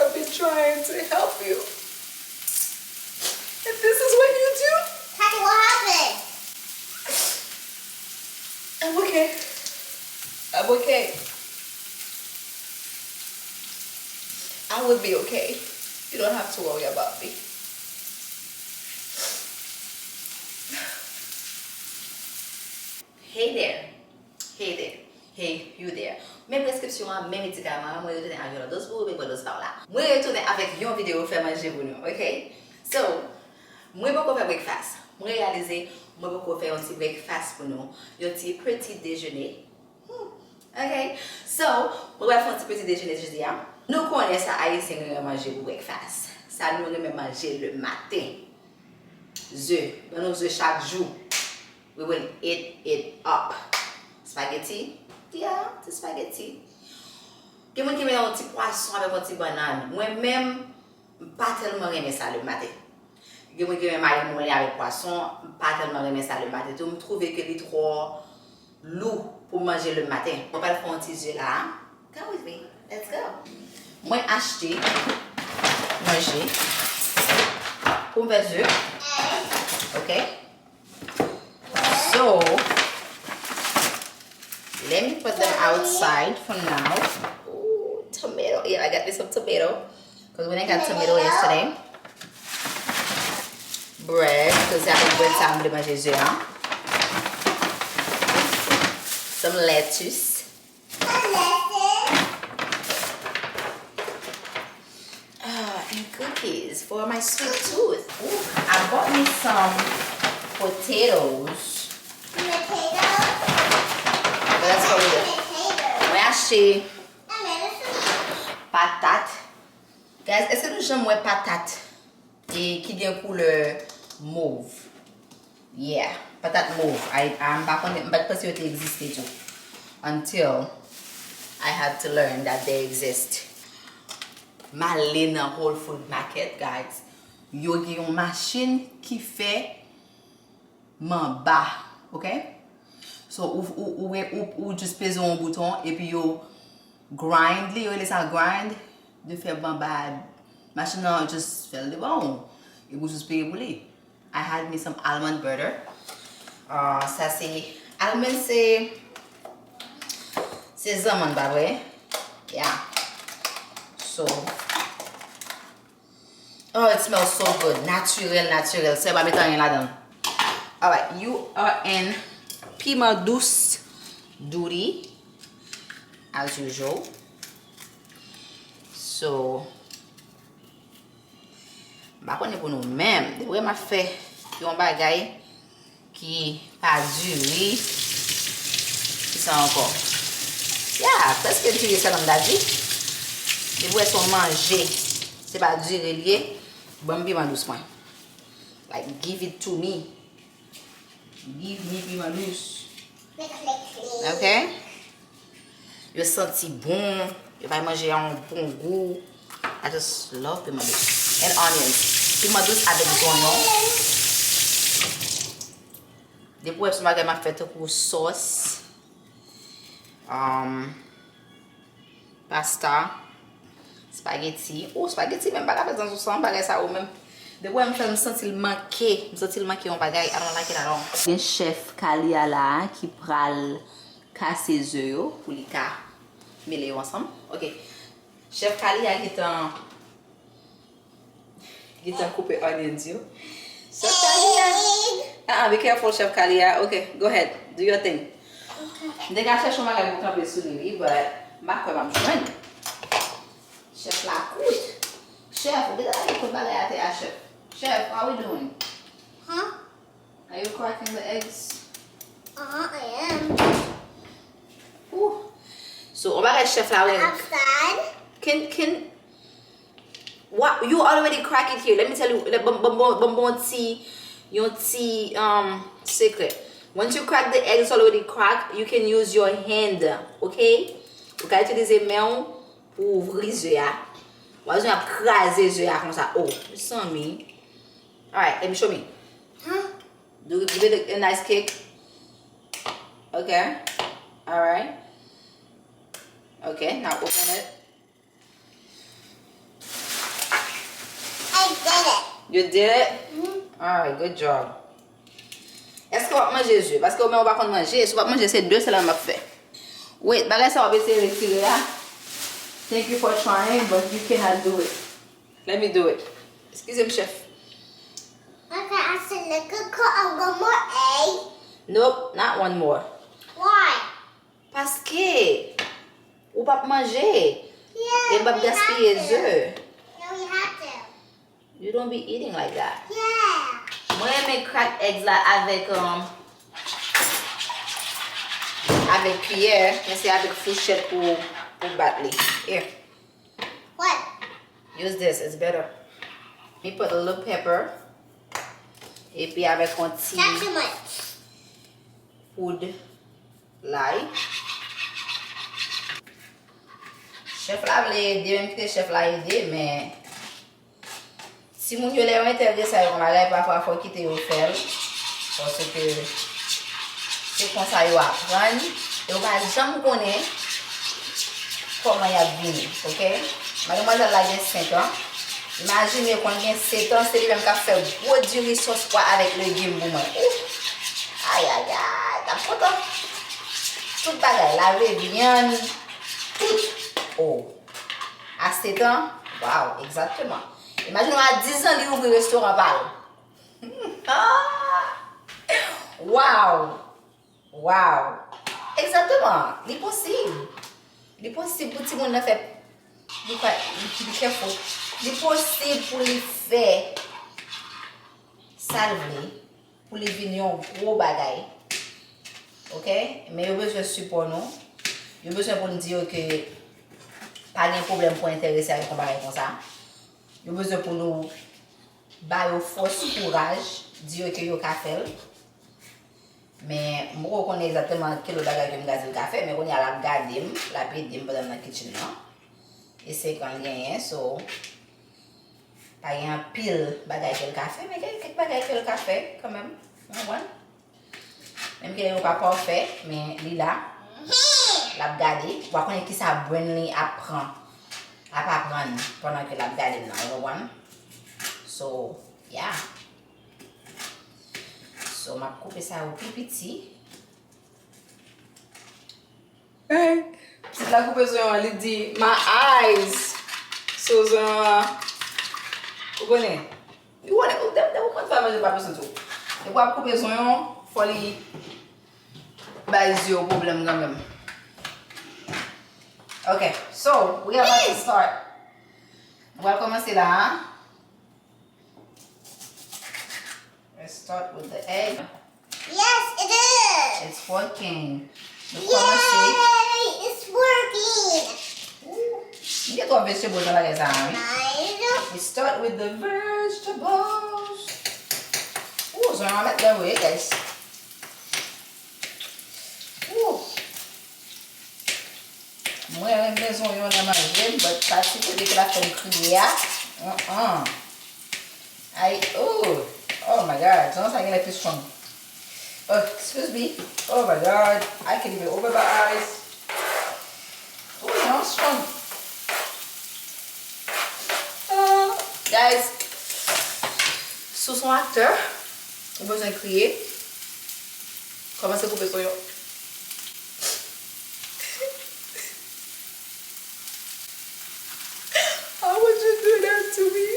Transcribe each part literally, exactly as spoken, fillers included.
I've been trying to help you. And this is what you do? Tati, what happened? I'm okay. I'm okay. I will be okay. You don't have to worry about me. Hey there. Hey there. Hey, you there. Men preskripsyon an, men medikaman an, mwen retounen ak yon lòt dòz pou ou, men pran dòz pa w la. Mwen retounen avèk yon videyo fè manje pou nou, ok? So, mwen poko fè breakfast. Mwen reyalize mwen poko fè yon ti breakfast pou nou. Yon ti petit déjeuner. Hmm. Ok? So, mwen pral fè yon ti petit déjeuner jodi a. Nou konnen sa Ayisyen renmen manje pou breakfast. Sa nou renmen manje le maten. Ze. Ban nou ze chak jou. We will eat it up. Spaghetti? Yeah, ti spaghetti. Gen moun ki renmen yon ti pwason avèk yon ti bannann. Mwen menm, m pa tèlman renmen sa le maten. Gen moun ki renmen mayi moulen avèk pwason, m pa tèlman renmen sa le maten tou. M twouve ke li twò lou pou m manje le maten. Mwen pral fè yon ti ze la. Come with me. Let's go. Mwen achte manje pou m fè ze. Ok. So, let me put them outside for now. Ooh, tomato. Yeah, I got me some tomato. Because we didn't got tomato yesterday. Bread, because I have bread sa m vle manje ze a. Some lettuce. Ah, and cookies for my sweet tooth. Ooh, I bought me some potatoes. Potatoes? But that's what we do. Potatoes. Mwen achte patat. Guys, èske nou janm wè patat e ki gen koulè mov? Yeah, patat mov. I, I, m pa konnen, m pa t panse yo te egziste tou. Until I had to learn that they exist. M ale nan Whole Food Market, guys. Yo gen yon machin ki fè manba, ok? So, ou, ou, ou, ou, ou just peze yon bouton, epi yo grind li, yo rele sa grind, de fè manba, machin nan just fè l devan ou, epi ou just peye pou li. I had me some almond butter. Ah, sa se, almond se, se zanmann, pa vre? Yeah. So, oh, it smells so good. Natirèl, natirèl. Sè pa met anyen ladan l. Alright, you are in piman dous duty, as usual. So, m pa konnen pou nou menm. Depi m ap fè yon bagay, ki pa diri. Ki sa ankò? Yeah, prèske diri sèlman m ta di. Depi w wè se yon manje, se pa diri l ye, ban m piman dous mwen. Like, give it to me. Give me piman dous. Ok? Yo santi bon, yo bay manje a yon bon gou. I just love piman dous. And onions. Piman dous avèk zonyon. Depi w wè se yon bagay m ap fè tankou sòs, um, pasta, spaghetti. Ou spaghetti menm pa ka fèt san, san bagay sa yo menm. Depi w wè m fè l, m santi l manke. M santi l manke yon bagay. I don't like it at all. Gen chèf Kalia la a ki pral kase ze yo pou li ka mele yo ansanm. Ok. Chèf Kalia gentan, gentan koupe onions yo. Chèf Kalia. Ah, ah, be careful, Chèf Kalia. Ok, go ahead. Do your thing. M te ka chèche yon bagay pou kanpe sou li, wi, but m pa kwè m ap jwenn. Chèf la kout. Chèf, ou gentan lage tout bagay atè a, chèf. Chèf, how we doing? Huh? Are you cracking the eggs? Uh-huh, I am. Ooh. So, on bagay chèf la, wè. Outside. Can, can, what, you already crack it here. Let me tell you, let, bon, bon, bon, bon, bon ti, yon ti, um, secret. Once you crack the eggs already cracked, you can use your hand, okay? Ou ka itilize men w pou ouvri ze a. Ou pa bezwen ap kraze ze a konsa. Oh, mezanmi. Alright, let me show me. Huh? Do give it a, a nice kick. Okay. Alright. Okay, now open it. You did it? Alright, good job. Èske w ap manje ze? Paske ou menm ou pa konn manje. Si w ap manje, se de sèlman m ap fè. Wait, bagay sa w ap eseye retire a. Thank you for trying, but you cannot do it. Let me do it. Excuse me, chef. Okay, I said, look, cook, cook, one more egg. Nope, not one more. Why? Paske ou p ap manje. Yeah, e m p ap gaspiye ze. Yeah, we have to. You don't be eating like that. Yeah. Mwen renmen crack eggs la avèk, um, avèk kiyè, men se avèk fouchèt pou, pou bat li. Here. What? Use this, it's better. Me put a little pepper. Epi avèk yon ti poud lay. Chèf la vle ede, menm kite chèf la ede, men timoun yo lè yo enterese a yo yon bagay, pafwa fò w kite yo fè l, paske se konsa yo aprann, e yo pa janm konnen kòman y ap vini, oke? Madmwazèl la gen senk an. Imajine, konn gen sèt an, se li menm k ap fè gwo diri sòs pwa avèk legim pou mwen. Ou! Ayayay, t ap kontan. Tout bagay, lave vyann, tout. Oh. A sèt an? Wow, egzakteman. Imajine w a diz an, li ouvri restoran pa l. Wow! Wow! Egzakteman! Li posib! Li posib pou timoun nan fè, li pa, li, li careful. Li posib pou li fè sa l vle, pou li vin yon gwo bagay. Oke? Men yo bezwen sipò nou. Yo bezwen pou n di yo ke pa gen pwoblèm pou enterese avèk yon bagay konsa. Yo bezwen pou nou ba yo fòs, kouraj, di yo ke yo ka fè l. Men, m poko konnen egzakteman ki lòt bagay ke m ka di l ka fè, men kounye a l ap gade m, l ap ede m pandan m nan kitchen nan. E senk an l genyen, so, pa gen anpil bagay ke l ka fè, men gen kèk bagay ke l ka fè kanmenm. Ou konprann? Menm ke yo pa pafè, men li la, l ap gade. W a konnen kisa brain li ap pran, ap aprann pandan ke l ap gade m nan, ou konprann? So, yeah. So, m ap koupe sa yo pi piti. Hey, pitit la koupe zonyon an, li di, "My eyes." So, zonyon an, ou konnen. Ou konnen, ou, depi, depi ou konn fè manje, pa bezwen tou. Depi w ap koupe zonyon, fò li bay zye w pwoblèm kanmenm. Ok, so, we about to start. Nou pral kòmanse la, a. Let's start with the egg. Yes, it is. It's working. Nou kòmanse. Yay, it's working. Ooh, m gen twòp vegetables nan bagay sa a, wi. Nice. We start with the vegetables. Ooh, zonyon an mèt byen vre, guys. Ooh. Mwen renmen zonyon nan manje m, but sa ti kote ke l ap fè m kriye a, uh-uh. Ay, oh, oh my God, zonyon sa genlè pi strong. Oh, excuse me. Oh my God, I can't even open my eyes. Oh, zonyon strong. Ah, guys, si w se yon aktè, ou bezwen kriye, kòmanse koupe zonyon. How would you do that to me?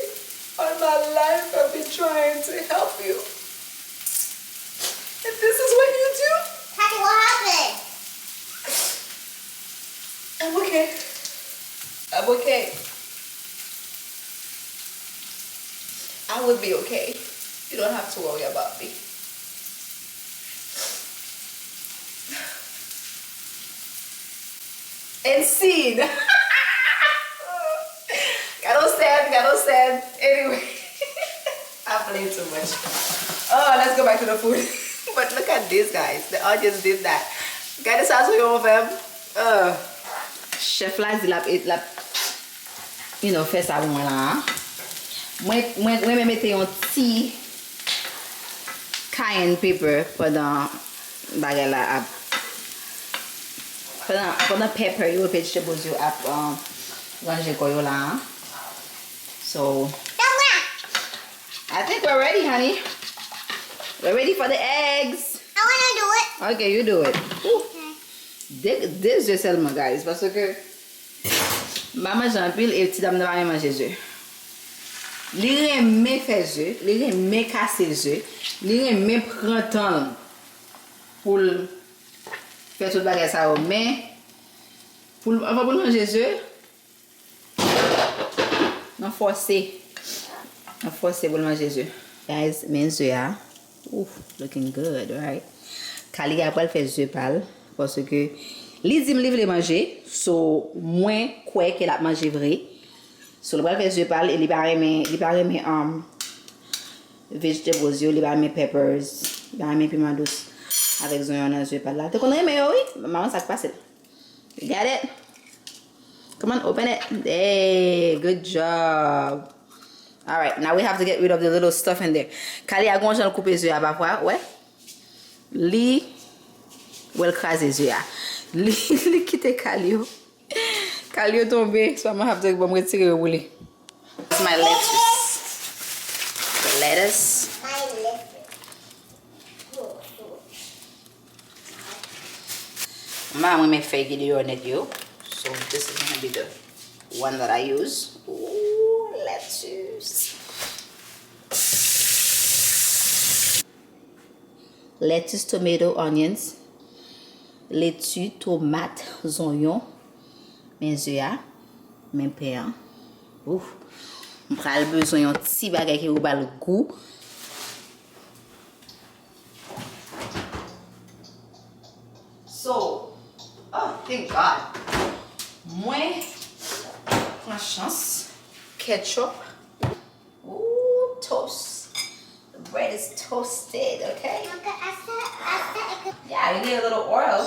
All my life I've been trying to help you. And this is what you do? Tati, what happened? I'm okay. I'm okay. I will be okay. You don't have to worry about me. And scene. Gado sèn, gado sèn. Anyway, I play too much. Oh, let's go back to the food. But look at this, guys. The audience did that. Gade sa zonyon an fè m. Uh. Chèf la di l ap, l ap, you know, fè sa pou mwen la a. Mwen, mwen, mwen renmen mete yon ti cayenne pepper pandan bagay la ap, pandan, pandan pepper yo, vegetables yo ap, um, ranje kò yo la a. So, I think we're ready, honey. We're ready for the eggs. I wanna do it. Okay, you do it. Ooh. Okay. De, de ze sèlman, guys, paske m pa manje anpil e ti dam nan pa renmen manje ze. Li renmen fè ze, li renmen kase ze, li renmen pran tan l pou l fè tout bagay sa yo, men pou l, anvan pou l manje ze, nan fòse. Nan fòse pou l manje ze. Guys, men ze a. Ooh, looking good, right? Kalia pral fè ze pa l, paske li di m li vle manje, so mwen kwè ke l ap manje vre. So, li pral fè ze pa l, e li pa renmen, li pa renmen, um, vegetables yo, li pa renmen peppers, li pa renmen piman dous avèk zonyon nan ze pa l la. Li te konn renmen yo, wi. Manman sa k pase l. You got it? Come on, open it. Hey, good job. All right, now we have to get rid of the little stuff in there. Kalia gon jan l koupe ze a pafwa, wè. Li, wè l kraze ze a. Li, li kite kal yo. Kal yo tonbe, so I'm gonna have to, bon, m retire yo pou li. That's my lettuce. The lettuce. Mwen renmen fèy ki deyò nèt yo. So this is gonna be the one that I use. Ooh, lettuce. Lettuce, tomato, onions. Leti, tomat, zonyon. Men ze a, men pen an. Ouf. M pral bezwen yon ti bagay ki pou ba l gou. So, oh, thank God. Mwen pran chans. Ketchup. Ooh, toast. The bread is toasted, okay? Yeah, you need a little oil.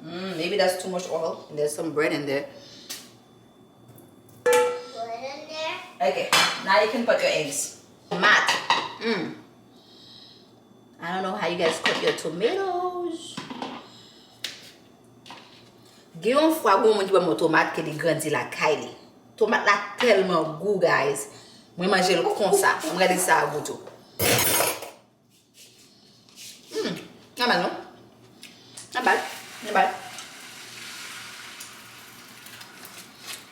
Mm, maybe that's too much oil. And there's some bread in there. Okay, now you can put your eggs. Tomat. Mm. I don't know how you guys cut your tomatoes. Gen yon fwa, gen yon moun ki ban mwen tomat ke li grandi lakay li. Tomat la tèlman gou, guys. Mwen manje l konsa. Mwen gade sa a gou tou. Hmm, pa mal non. Not bad. Not bad.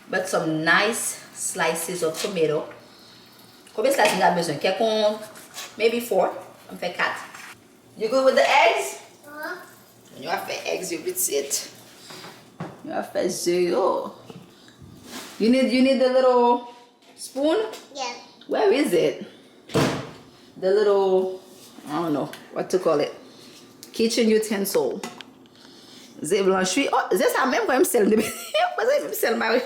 But some nice slices of tomato. Konbyen slice m ta bezwen? Kèk yon, maybe four. M fè kat. You good with the eggs? Yo ap fè eggs yo pitit. Yo ap fè ze yo. You need, you need the little spoon? Yeah. Where is it? The little, I don't know what to call it. Kitchen utensil. Ze blanch wi. Oh, ze sa menm kwen m sèl. Mwen se menm sèl mari.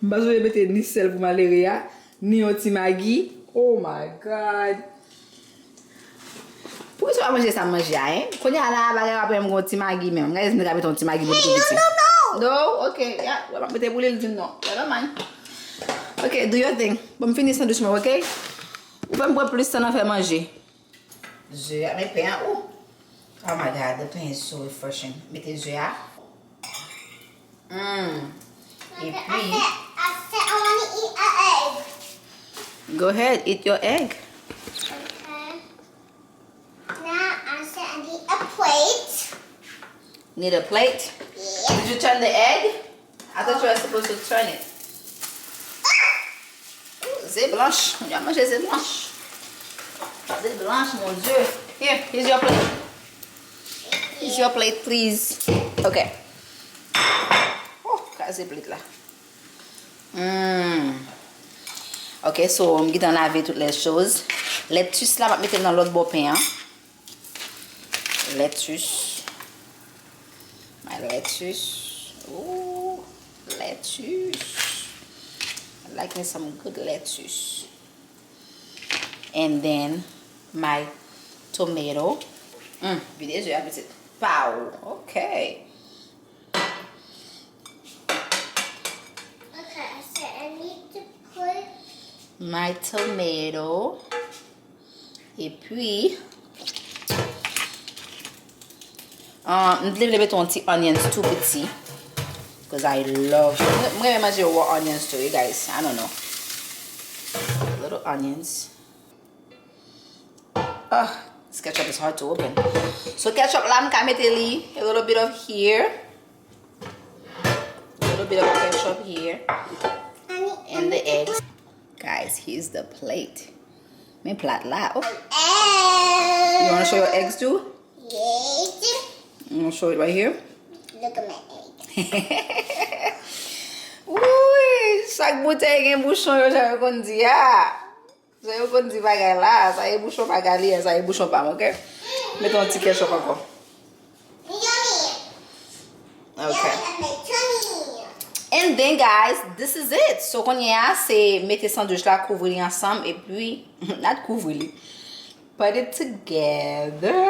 M pa sonje mete ni sèl pou malere a, ni yon ti magi. Oh my God. Poukisa w pa manje sa m manje a, en? Kounye a la, bagay w ap wè m gon ti magi menm. Gade si m te ka mete yon ti magi pou li tou piti. No, no, no. No? Ok. Ya, wè m ap mete pou li, li di m non. Never mind. Ok, do your thing. Bon, m fini sandwich mwen, ok? Ou fè m pran plis tan nan fè manje. Ze a, men pen an, ou. Oh my God, the pen is so refreshing. Mete ze a. Mm. Epi, I said, I said I wanna eat an egg. Go ahead, eat your egg. Okay. Now I said I need a plate. Need a plate? Yeah. Did you turn the egg? I thought you were supposed to turn it. Ooh, ze blanch. Mwen ap manje ze blanch. Ze blanch, mon Dieu. Here, here's your plate. Here's your plate, please. Ok. Oh, kraze plit la. Mm. Ok, so, m gentan lave tout les choses. Lettuce la, m ap mete nan lòt bò pen an. Lettuce. My lettuce. Ooh, lettuce. I like me some good lettuce. And then my tomato. Mm, vide je a pitit. Pow. Ok. Okay, I said I need to put my tomato. Epi, ah, m te vle mete yon ti onions tou piti. 'Cause I love, mwen renmen manje raw onions too, you guys. I don't know. Little onions. Oh, this ketchup is hard to open. So ketchup la, m ka mete li a little bit of here. A little bit of ketchup here. And the eggs. Guys, here's the plate. Men plat la. Oh. You wanna show your eggs too? Yes. You wanna show it right here? Look at my egg. Wouy, chak boutèy gen bouchon yo, jan yo konn di a. Jan yo konn di bagay la, sa e bouchon bagay li a, sa e bouchon pa m, ok? Mete yon ti ketchup ankò. Ok. And then, guys, this is it. So, kounye a, se mete sandwich la, kouvri li ansanm, epi, not kouvri li. Put it together.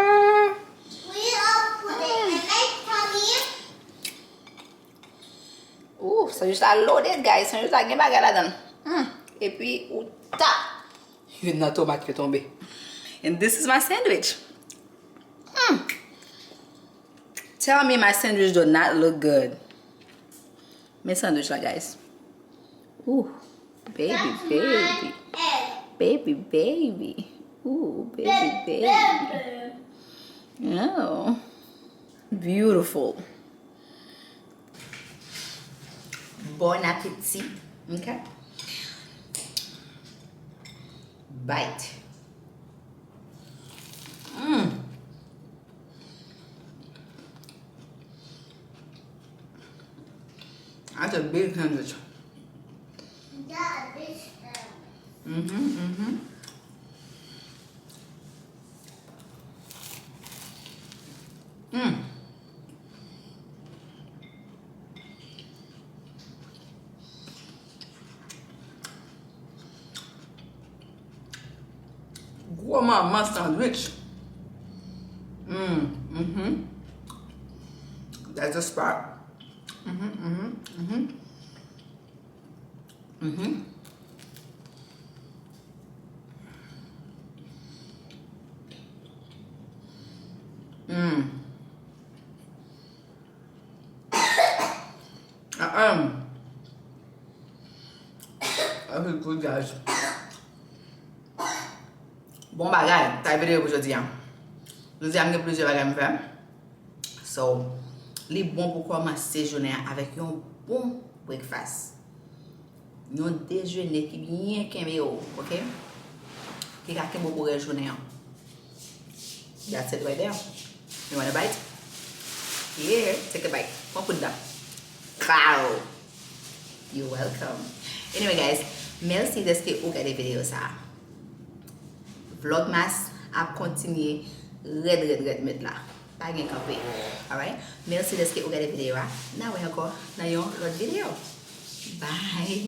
Ooh, sandwich la loaded, guys. Sandwich la gen bagay ladan l. Mm. Epi, ou ta. Youn nan tomat yo tonbe. And this is my sandwich. Mm. Tell me my sandwich do not look good. Men sandwich la, guys. Ooh, baby, baby. Baby, baby. Ooh, baby, baby. Oh. Beautiful. Bon appetit. Ok. Bite. Mm. That's a big sandwich. Mm-hmm, mm-hmm. Mm. Gwo manman sandwich. Mm, mm-hmm. That's a spot. Mm-hmm, mm-hmm, mm-hmm. Mm-hmm. Mm. Ah, um. That was good, guys. Bon bagay, sa videyo pou jodi a. Jodi a m gen plizyè bagay m fè. So, li bon pou kòmanse jounen an avèk yon bon breakfast. Yon dejene ki byen kenbe w, ok? Ki ka kenbe w pou rès jounen an. That's it right there. You wanna bite? Yeah, take a bite. Pran kout dan. Pow! You're welcome. Anyway, guys, mèsi dèske ou gade videyo sa a. Vlogmas ap kontinye rèd, rèd, rèd, met la. Pa gen kanpe. Alright? Mèsi dèske ou gade videyo a. N a wè ankò nan yon lòt videyo. Bye!